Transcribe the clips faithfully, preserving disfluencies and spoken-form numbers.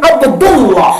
Abdullah.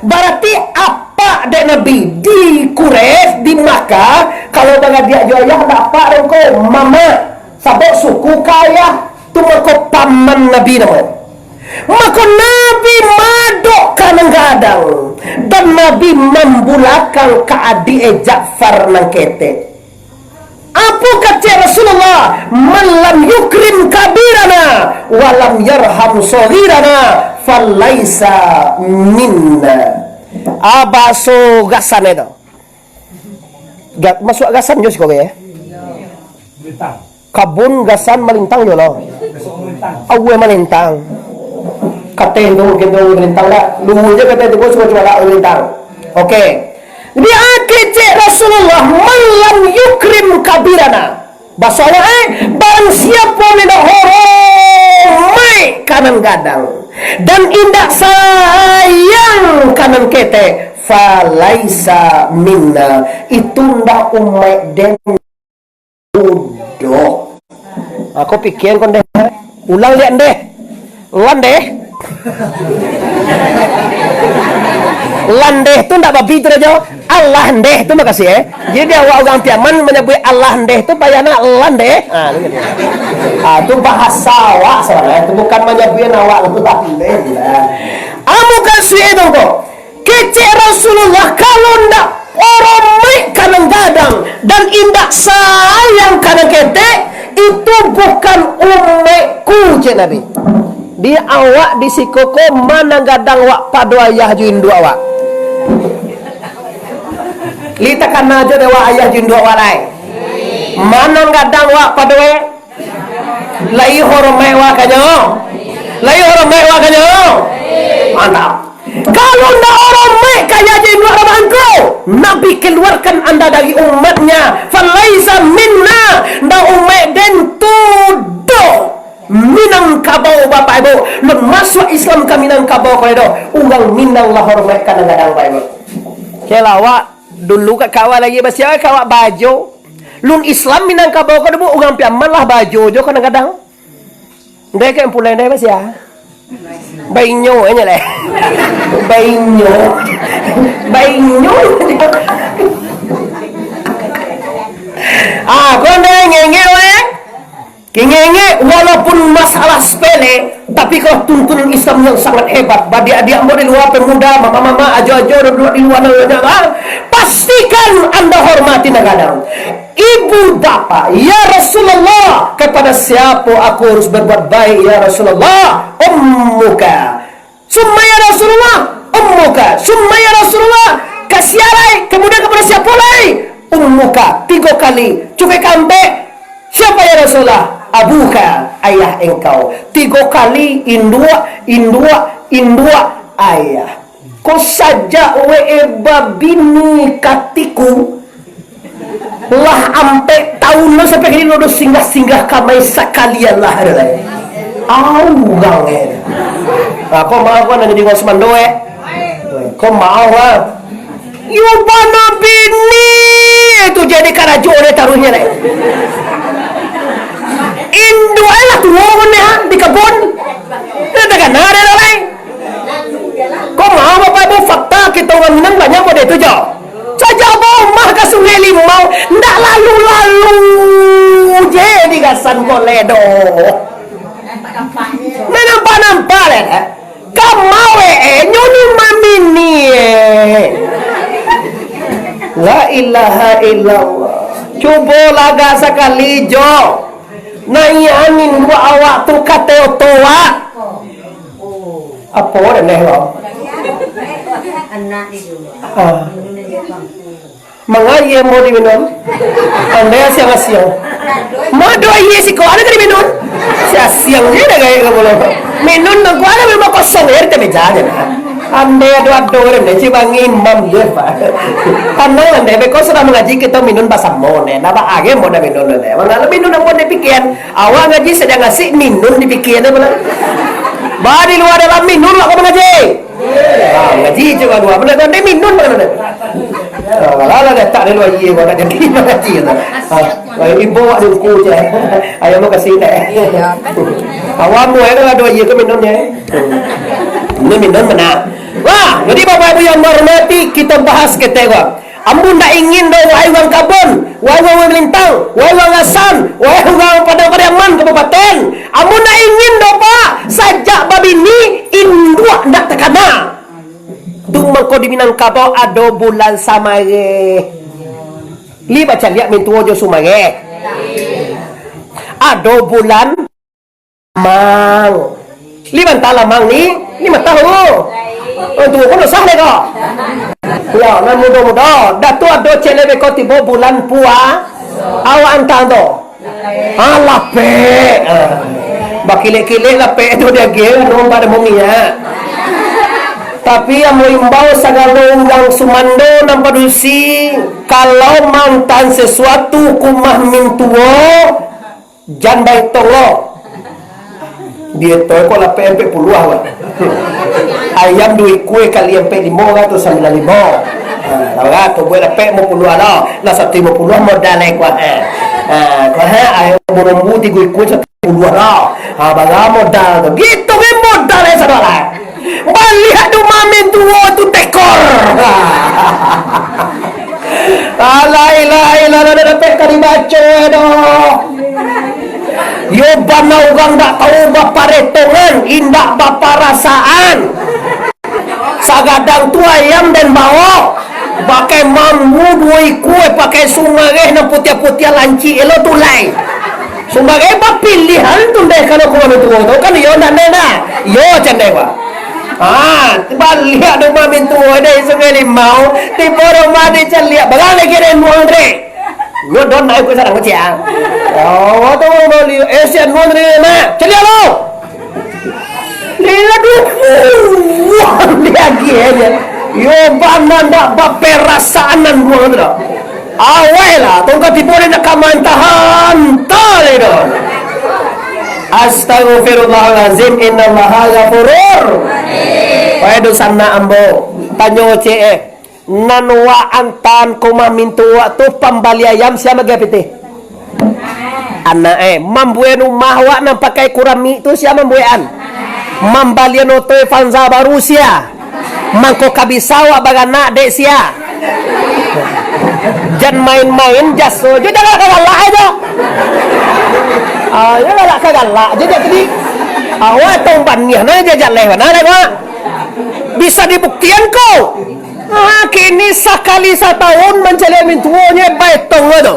Bararti apak dek Nabi di Quraisy, di Makkah, kalau baradiak jo ayah, ndak apak doh ko, mamak. Sabab suku ka ayah, tu mako paman Nabi namo. Mako Nabi madok ka nan gadang, dan Nabi mambulakang ka adiak e Ja'far nan ketek. Apo kecek Rasulullah? "Man lam yukrim kabirana, wa lam yarham shaghirana, falaisa minna." Ah, bahaso gasan e tu. Ga-, masuak gasan jo siko, ya? Kabun gasan malintang jo lo. Aweh malintang. Kateh tu mungkin tu malintang dak? Luwu je kateh tu, cuba-cuba dak malintang. Oke. Jadi, ah, kecek Rasulullah, "Man lam yukrim kabirana." Baso awak, eh, barang siapo nan indak horomai ka nan gadang, dan indak sayang ka nan ketek, falaisa minna, itu ndak umaik den. Bodoh. Aku pikian kon deh. Ulang liak ndeh. Landeh. Landeh tu ndak babi tu, Rajo. Alah ndeh tu makasih, eh. Jadi awak urang Piaman manyabuik alah ndeh tu payah nak landeh. Ah, tu gitu. Ah, tu bahasa awak sabananyo. Tu bukan manyabuik awak landeh. Amu kan suik tu kok. Kecek Rasulullah, kalau ndak horomai ka nan gadang dan indak sayang ka nan ketek, itu bukan umaikku, cek Nabi. Di awak di siko ko, ma nan gadang wak pado ayah jo induak wak? Li takana jo dek wak ayah jo induak wak lai. Ma nan gadang wak pado e? Lai horomai wak ka nyo? Lai horomai wak ka nyo? Mantap. Kalau ndak horomai ka ayah jo induak bapak angku, Nabi keluarkan anda dari umatnya. Falaisa minna, ndak umaik den tu doh. Minangkabau, bapak ibu, lun masuak Islam ka Minangkabau ko lai doh. Urang Minang lah horomai ka nan gadang, bapak ibu. Kela awak dulu ka kawan lagi basiak ka awak bajo. Lun Islam Minangkabau ko doh, urang Piaman lah bajo jo ka nan gadang. Ndai ka pulai ndai basiak. Bainyo aja lah. Bainyo. Bainyo. Ah, kau ndai ngengek weh. Kingenge, walaupun masalah sepele, tapi kalau tuntunan Islam yang sangat hebat, bagi adik-adik ambo di luar, pemuda, mama-mama, ajo-ajo, duduk di luar, dan banyak hal, pastikan anda hormati nan gadang. Ibu bapa, ya Rasulullah, kepada siapa aku harus berbuat baik, ya Rasulullah? Ummuka. Summa ya Rasulullah, ummuka. Summa ya Rasulullah, ka sia lai, kemudian kepada siapa lai? Ummuka, tigo kali. Cukuik ka ampek, siapa ya Rasulullah? Abuka, ayah engkau. Tigo kali, induak, induak, induak, ayah. Ko sajak we babini katiku, lah ampek taun lo sampai kini lo do singgah-singgah kamai sakalian lah ado lai. Au urang e. Apo maoh ko nak jadi urang sumando e? Ko maoh lah. Yo bana bini tu jadi karajo deh taruihnyo lai. Induak e lah tuo pun deh di kabun. Dah takana deh lai. Ko maoh bapak ibu, fakta kito urang Minang banyak model tu jo. Sajak baumah ka Sungai Limau, ndak lalu-lalu je di gasan ko lai doh. Ndak nampak-nampak lai, eh. Ka maoh e, eh, nyo ni mamini, eh. La ilaha illallah. Cubo lagak sakali jo. Naiak angin buat awak tu kato oto wak. Apo deh, bang? Anak di luar. Ah. Mangaia mau diminum? Andai asiang-asiang. Mado aia siko, ado ka diminum? Si asiang je dah gaya ka pulo. Minum nang kuat lah, minum kosong je di meja je nah. Andai ado-ado deh, cik bang imam je, Pak. Tanang lah deh, beko sudah mangaji kito minum basamo deh. Nah, ba agiah mau dah minum deh. Mana lah minum nang buat deh pikian. Awak ngaji sadang asik, minun dipikia tu pulang. Ba di lua dalam minun awak ka mangaji. Ha, ngaji cubo dua. Bana tu, "Ndeh, minun bana tu." Ha, lah, lah, dah tak ada lua ye, awak nak jadi mangaji tu. Ha, ibo awak dengku je. Ayah mau kasih dek. Awak mau, eh, kalau dua ye tu minun je. Minum, minum, mana? Wah, jadi Bapak Ibu yang menghormati, kita bahas ketek ko. Ambo ndak ingin doh, wahai urang Kabon, wahai urang Malintang, wahai urang Asan, wahai urang Padang Pariaman Kabupaten. Ambo ndak ingin doh, Pak, sajak babini, induak ndak takana. Tu mangko di Minangkabau ado bulan Samareh. Li bacaliak mintuo jo Sumareh. Ado bulan Lamang. Li banta Lamang ni, limo tahu. Oh, tu pun usah deh ko. Ya, nan mudo-mudo. Dah tu ado celek beko tibo bulan Pua. Awak antang tu. Ah, lapek. Ah. Bakilek-kilek lapek tu dia ge, nomba ada minyak. Tapi ambo imbau sagalo urang sumando nan padusi, kalau maantaan sasuatu ka umah mintuo, jan baetong lo. Dietong ko lapek ampek puluah, wak. Ayam duo ikua kali ampek limo, ratuih sambilan limo. Ha, lah barato buek lapek limo puluah lo. Lah satu limo puluah modal ai kuah, eh. Ha, kuah, eh, ayam burumbu tigo ikua satu puluah lo. Ha, bara modal tu. Gitu kan modal ai sadolah. Baliak tu mamin tuo tu tekor. Alah, ilah, ilah, dah dapek ka dibaco, eh, doh. Yo bana urang dak tahu baparetongan, indak baparasaan. Sagadang tu ayam den baok, pakai mambu duo ikua, pakai sumareh nan putiah-putiah lancik elo tu lai. Sumareh bapilihan tu ndeh kalau ka mamin tuo tu, kan iyo ndak ndeh dah. Iyo candeh, Pak. Ah, baliak tu mamin tuo dari Sungai Limau, tibo rumah dicaliak, barang lagi den buang tadi. Nyo don naik ka sadang kecil. Oh, tu urang bali, eh, sian nuan tadi, Mak. Caliak lo. Lila duo buah diagiah aja. Yo bana ndak baparasaan nan buah tu dah. Awai lah, tongkat tibo dia nak ka mantahan, tali dah. Astagfirullahalazim, innallaha ghafurur. Wahai dosa anak ambo, tanyo cek eh, nan wak antaan ka umah mintuo wak tu pambali ayam sia magiah pitih? Anak eh, mambuekan umah wak nan pakai kuramik tu sia mambuekan? Mambalian oto Avanza baru sia? Mangko ka bisa awak baranak dek sia? Jan main-main jaso jo, jan galak-galak ajo. Ah, jan galak-galak ajo, jadi awak tong baniah nah, jaleh bana dek awak. Bisa dibuktian ko? Ah, kini sakali satahun mancaliak mintuonyo baetong tu.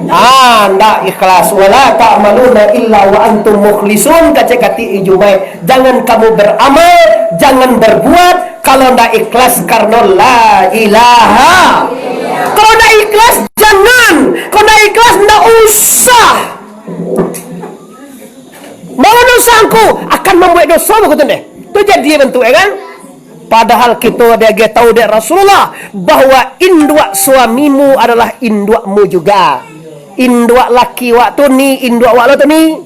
Ah, ndak ikhlas. "Wala ta'maluna illa wa antum mukhlisun," kecek katik Ijubai. Jangan kamu beramal, jangan berbuat kalau ndak ikhlas karena la ilaha. Kalau ndak ikhlas, jangan. Kalau ndak ikhlas, ndak usah. Mau dosa angku, akan mambuek dosa bagitu deh. Tu jadi bantuk, ya kan? Padahal kito diagiah tahu dek Rasulullah bahwa induak suamimu adalah induakmu juga. Induak laki wak tu ni, induak wak lo tu ni.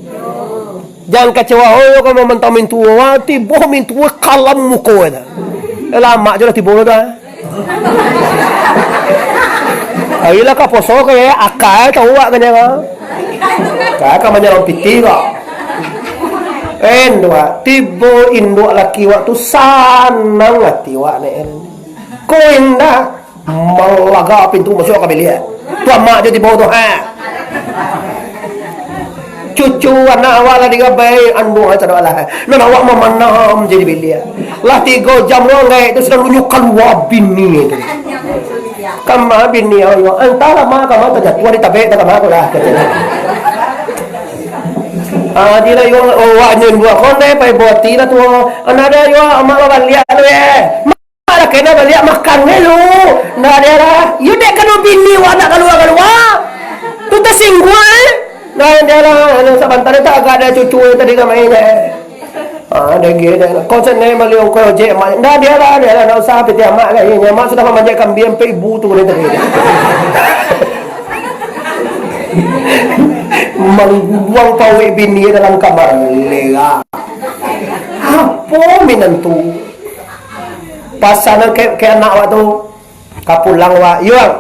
Jangan kecewa, oh, kalau mantau mintuo, wah, tibo mintuo kalam muko itu. Eh, lamak je lah tibo lo tu, ah. Ayolah ka poso ka, ya, akai tahu wak kanya ka. Ka, ka manyarang piti ka. Induak, tibo induak laki wak tu sanang ati wak ne. Ko indak malaga pintu masuak ka biliak. Tu amak je tibo tu, ha. Cucu anak awak lah digabai, anduang aja dah lah. Nan awak mamanam jadi biliak. Lah tigo jam lo anggaik tu sudah lunyo kalua bini tu. Kama bini awak, antahlah ma kama tajatuah di tabek tak kama tu lah, katanya. Ah, di lah yo, oh, wak nyen buah konde, pai buati lah tu. Anak dia yo, amak lo baliak tu, eh. Lah kena baliak makan dulu. Ndak ada lah. Yu dek kado bini wak nak kalua-kalua. Tu tasingguang, eh. Ndak ada lah. Anu, sabanta tak agak ada cucu tadi ka main, eh. Ah, ada ge dah. Kau senai bali ongkoi ojek, mak. Ndak ada lah, ada lah. Ndak usah piti amak lah. Ini amak sudah mamanjek kambiang pe ibu tu dah tadi. Manggubuang pawik bini dalam kamar. Lera. Apo minantu? Pasanan ka, ka anak awak tu, ka pulang awak, "Yuang,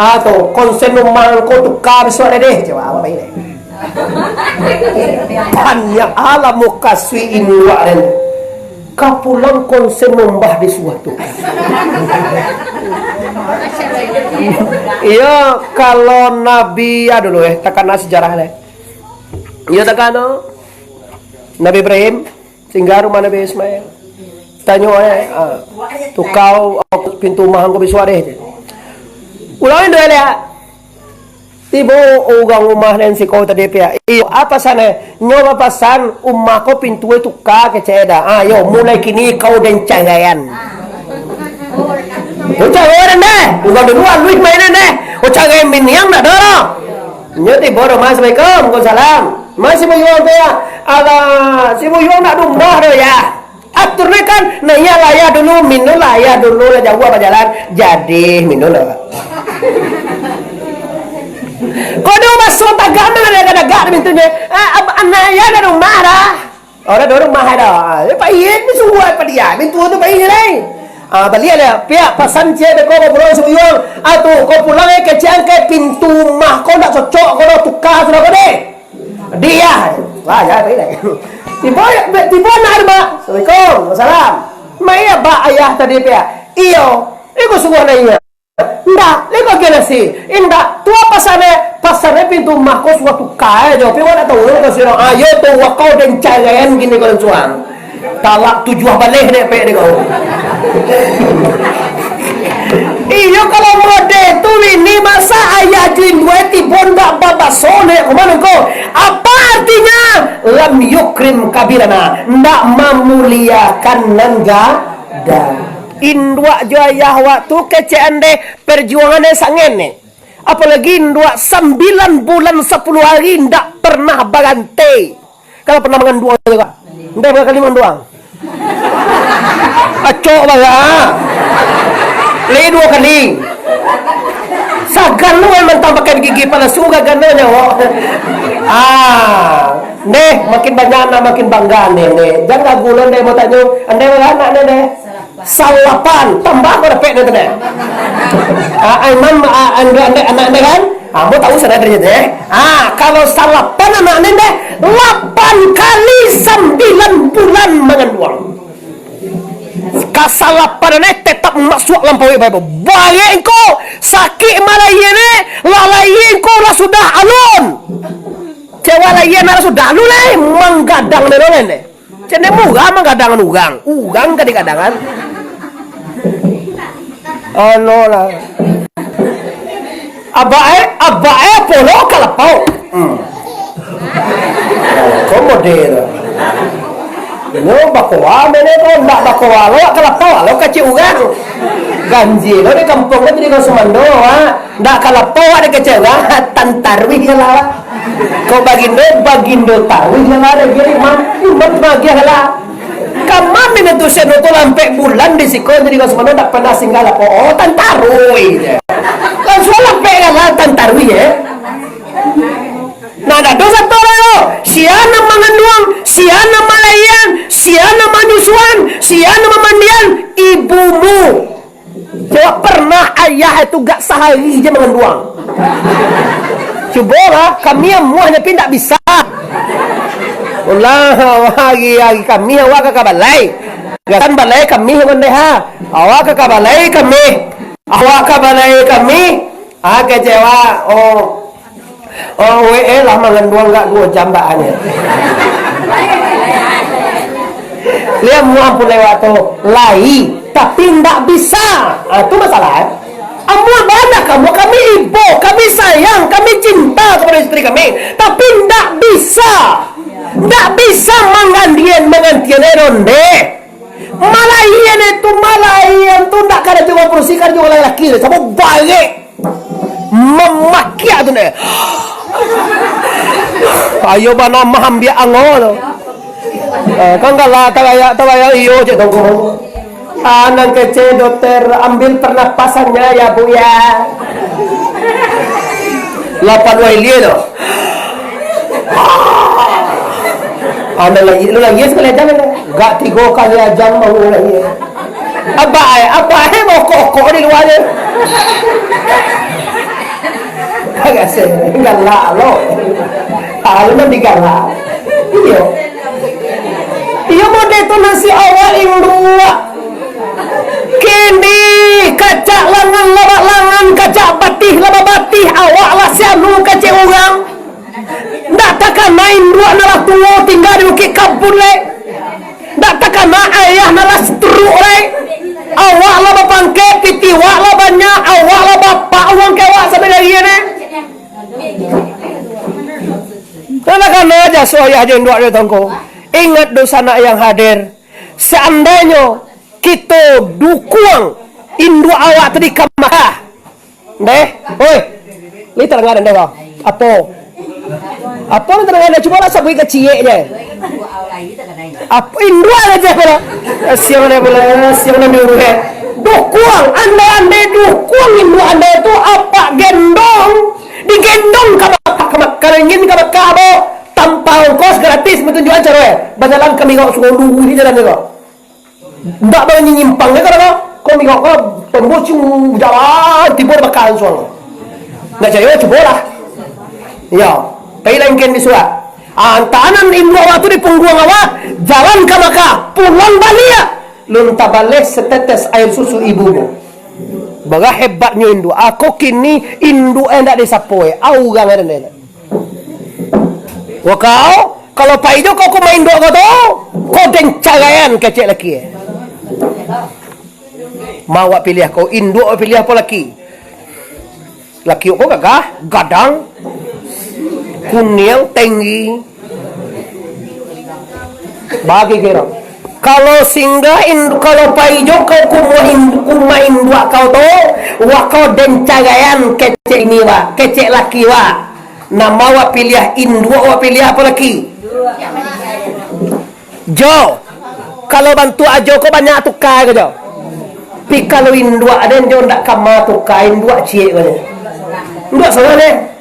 ah tu, konsen rumah angko tuka bisuak deh," cawak awak baik deh. Banyak alam mukasuik induak den. ka pulang konsen nombah di suatu. Iyo, kalau Nabi, ya dulu, eh, takana sejarah deh. Iyo, takana Nabi Ibrahim singgah rumah Nabi Ismail. Tanyo, eh, ah, "Tukau pintu rumah angku bisuak deh." Ulangi dulu, liak. Tibo urang rumah nan siko tadi, piak. "Iyo, apo pasan, eh?" "Nyo bapasan, rumah ko pintu e tuka kecek e dah. Ah, yo, mulai kini kau den caraian." Oh, caraian deh. Urang dulu aluih mainan deh. Oh, carai miniang dak ado doh. Nyo tibo rumah, "Assalamualaikum." "Waalaikumsalam." "Ma si Buyuang tu, ya?" "Alah, si Buyuang dak di rumah doh, ya." Atur ni kan, nah, iyo lah ayah dulu, minum lah ayah dulu, lah jauah bajalan. Jadi, minum lah. Kodo baso tagak, mah, tagak-tagak, mintunnyo. Ah, ab-, anak ayah dah rumah dah. Oh, dah rumah dah. Ah, Pak Iye, ni suruah apa dia? Mintu tu Pak Iye lai. Ah, baliak lah. Piak, pasan ciek beko ko pulang si Buyuang. Ah, tu, ko pulang, eh, kecek angkai pintu rumah ko ndak cocok, ko dah tuka sudah ko deh. Dia. Wah, ya, pai lai. Tibo, tibo anak tu, Bak. "Assalamualaikum." "Waalaikumsalam." "Ma iyo, Bak, ayah tadi, piak?" "Iyo." "Iko suruah anak inyo." "Ndak, iko agiah nasi." "Indak, tu apo pasan e?" "Pasan e pintu rumah ko suruah tuka e, jo. Pi awak ndak tahu lo ka siro." "Ayo tu, wakau den caraian kini ko lansuang." Talak tujuah baleh dek pek dek kau. Iyo, kalau mode tu bini, masa ayah jo induak tibo ndak babaso dek, ka mano ko? Apo artinyo? Lam yukrim kabirana, ndak mamuliakan nan gadang. Induak jo ayah awak tu kecek an deh, perjuangan e sangen ni. Apolagi induak sambilan bulan sapuluah hari ndak pernah baranti. Kalau pernah manganduang juo, Kak? Ndak bara kali manganduang? Acok bara. Lai duo kali. Sagan lu mantang pakai gigi palasu, gagan nyo. Ah, deh, makin banyak anak, makin bangga, deh, deh. Jan ragu lo, deh, mau tanyo. Andai bara anak, deh, deh. Salapan, tambah ko dapek deh tu deh. Ah, imam, ah, ande, ande, anak ande kan? Ah, ambo tahu saudara deh. Ah, kalau salapan anak ande deh, lapan kali sambilan bulan manganduang. Kasalapan ande tetap masuak lampau ibadah. Barek engko, sakik malahia ne, lalai engko lah sudah alun. Cewek lahia nak sudah alun lai, manggadang deh lo lai deh. Cene murah manggadangan urang. Urang ka digadangan. Ano lah. Abak e, abak e polo ka lapau. Hmm. Ko model. Nyo bakoa, mene ko ndak bakoa lo ka lapau, lo kacik urang. Ganjia lo di kampuang ko jadi urang sumando, ha. Ndak ka lapau awak dikecek urang, tantaruih lah awak. Kok bagindo, bagindo taruih lah awak, dah jadi imam, imam tu bagiah lah. Kama minantu seno tu lah ampek bulan di siko, jadi kau samano ndak pernah singgah lapau. Oh, tantaruih je. Langsuang lapek lah, tantaruih je. Nah, dah dosa tu lah yo. Sia nan manganduang, sia nan malahian, sia nan manyusuan, sia nan mamandian, ibumu. Coba pernah ayah itu gak sahari je manganduang? Cubolah, kami amuahnyo pi ndak bisa. Ulah, hari-hari kami awak ka, ka balai. Gasan balai kami, Bang Deha. Awak ka, ka balai kami. Awak ka balai kami. Ah, kecewa. Oh. Oh, W E lah manganduang gak duo jam bak ane. Lihat muah pun lewat tu. Lai, tapi ndak bisa. Ah, tu masalah, eh. Amuah bana kamu, kami ibo, kami sayang, kami cinta kepada isteri kami, tapi ndak bisa. Ndak bisa mangandian, mangantian, eh, ronde. Malahian itu, malahian tu ndak kada juo padusi, kada juo laki-laki, samo barek. Mamakiak tu neh. Ayo bana maambiak ango tu. Ah, kan galak tabayak, tabayak iyo cek tongko. Ah, nan kecek dokter ambil pernapasannya ya, Bu, ya. Lapan wailie tu. Ah, nan lagi, lu lagi sekali aja kan. Gak tigo kali aja mau lagi. Abah ai, abah ai mau kokok di luar je. Agak sih, galak lo. Kalau nanti galak. Iyo. Iyo model tu nasi awak induak. Kini kacak langan lah balangan, kacak batih lah babatih, awak lah sianu kecek urang. Ndak takana induak nan lah tuo tingga di Bukik Kabun lai. Ndak takana ayah nan lah stroke lai. Awak lah bapangkek, pitih wak lah banyak, awak lah bapak urang kawak sampai dari ni. Ndak takana jaso ayah jo induak di tongko. Ingat dunsanak yang hadir, seandainyo kito dukuang induak awak tadi ka Makkah, Ndeh, oi. Lai tadanga dek ndeh ko? Apo? Apo nan tadanga dek? Cubolah sabuik ka ciek je. Apo induak aja pulo? Siang deh pulo, siang deh diuruih. Dukuang, andai-andai dukuang induak andai tu apak gendong, digendong ka Makkah, ka Makkah, kalau ingin ka Makkah, apo? Tanpa ongkos, gratis, batunjuakan caro, eh. Bajalan ka Migok Sungai Luwu ni jalan ko. Ndak banyimpang je, kadang ko Migok ko tembus cium jalan, tibo di Makkah langsuang. Ndak cayo, cubolah. Yo, pai langkin di surat. Ah, tahanan induak awak tu di pungguang awak, jalan ka Makkah, pulang baliak. Lun tabaleh setetes air susu ibumu. Bara hebatnyo induak. Ako kini induak eh ndak disapo eh. Aurang eh ndak. Wah kau, kalau pai jo kau ka rumah induak kau tu, kau den caraian kecek laki eh. Ma awak piliah kau, induak awak piliah apo laki? Laki ko gagah, gadang, kuniang, tinggi. Bagi kiro. Kalau singgah in-, kalau pai jo kau ka rumah in-, rumah induak kau tu, wah kau den caraian kecek ini wak, kecek laki wak. Nan ma awak piliah, induak awak piliah apo laki? Jo. Kalau bantuak ajo ko banyak tuka ko jo. Tapi kalau induak den jo ndak ka ma tuka, induak ciek ko jo. Induak sorang deh.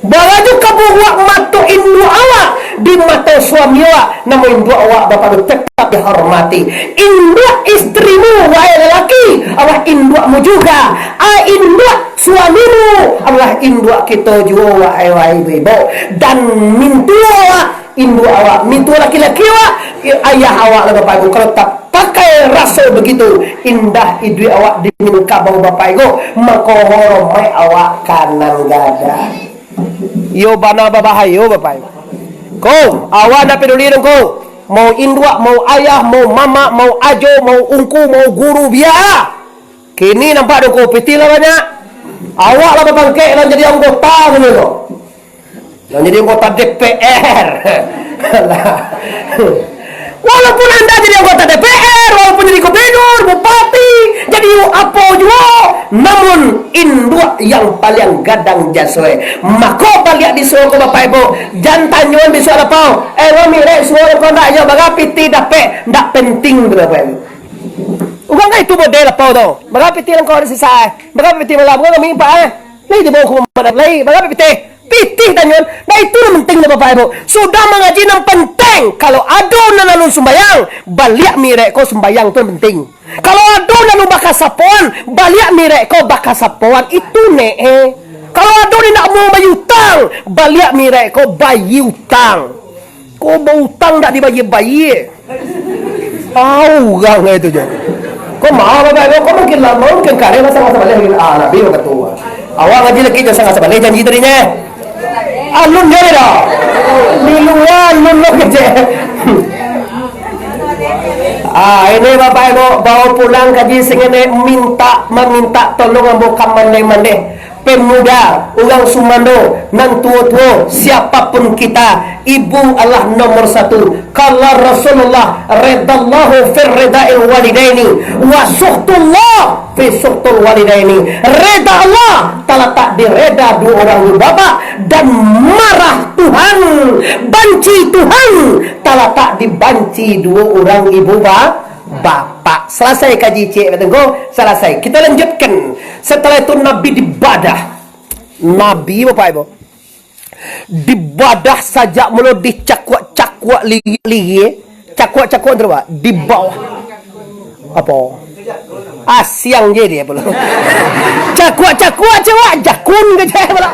Barajo kaburuak mato induak awak di mato suami awak, namo induak awak bapak tu tetap dihormati. Induak istrimu, wahai lelaki, adalah induakmu juga. Ah, induak suamimu adalah induak kito juo, wahai, wahai ibu-ibu. Dan mintuo awak, induak awak, mintuo laki-laki awak, ayah awak lah bapak ibu. Kalau tapakai raso begitu, indah iduik awak di Minangkabau bapak ibu, mako horomai awak ka nan gadang. Iyo bana babahayo bapak ibu. Ko, awak ndak peduli dong ko. Mau induak, mau ayah, mau mamak, mau ajo, mau ungku, mau guru, bia. Kini nampak dong ko, pitih lah banyak. Awak lah bapangkek lah jadi anggota kini ko. Nan jadi anggota D P R. Alah. Walaupun anda jadi anggota D P R, walaupun jadi gubernur, bupati, jadi apo juo, namun induak yang paliang gadang jaso e. Mako baliak di suo ko bapak ibu, jan tanyoan bisuak lapau, "Eh, lo mirek suo ko ndak yo, bara pitih dapek?" Ndak penting tu bapak ibu. Urang kan itu model lapau tu. Bara pitih langkau di sisa e. Bara pitih malam ko kami empat e. Lai tibo hukuman lai, bara pitih. Pitih tanyoan, nah itu nan penting tu bapak ibu. Sudah mangaji nan penting, kalau ado nan alun sumbayang, baliak mirek ko sumbayang tu nan penting. Kalau ado nan alun bakasapoan, baliak mirek ko bakasapoan, itu ne eh. Kalau ado nan indak mau bayia utang, baliak mirek ko bayia utang. Ko bautang ndak dibayia-bayia. Au urang itu je. Ko maaf bapak ibu, ko mungkin lamo, mungkin kareh lah sangah sabaleh lagi. Ah, Nabi wakatu. Awak ngaji lagi jo sangah sabaleh janji tadinyo. Alun je dah. Di lua alun lo kecek. Ah, ini bapak ibu bawa pulang kaji singene minta, meminta tolong ambo ka mandeh-mandeh. Pemuda, urang sumando, nan tuo-tuo, siapapun kita, ibu adalah nomor satu. Qala Rasulullah, "Ridallahu fi ridai walidaini, wa sukhtullah fi sukhtil walidaini." Reda Allah talatak di reda duo urang ibu bapak, dan marah Tuhan, banci Tuhan talatak di banci duo urang ibu ba-, bapak. Salasai kaji ciek batengko, salasai. Kita lanjutkan. Setelah itu Nabi dibadah. Nabi, bapak ibu, dibadah sajak mulo dicakuak-cakuak ligi-ligi, cakuak-cakuak tu, Pak, di bawah. Apo? Asiang je dia pulo. Cakuak-cakuak cewek jakun ke cewek pulo.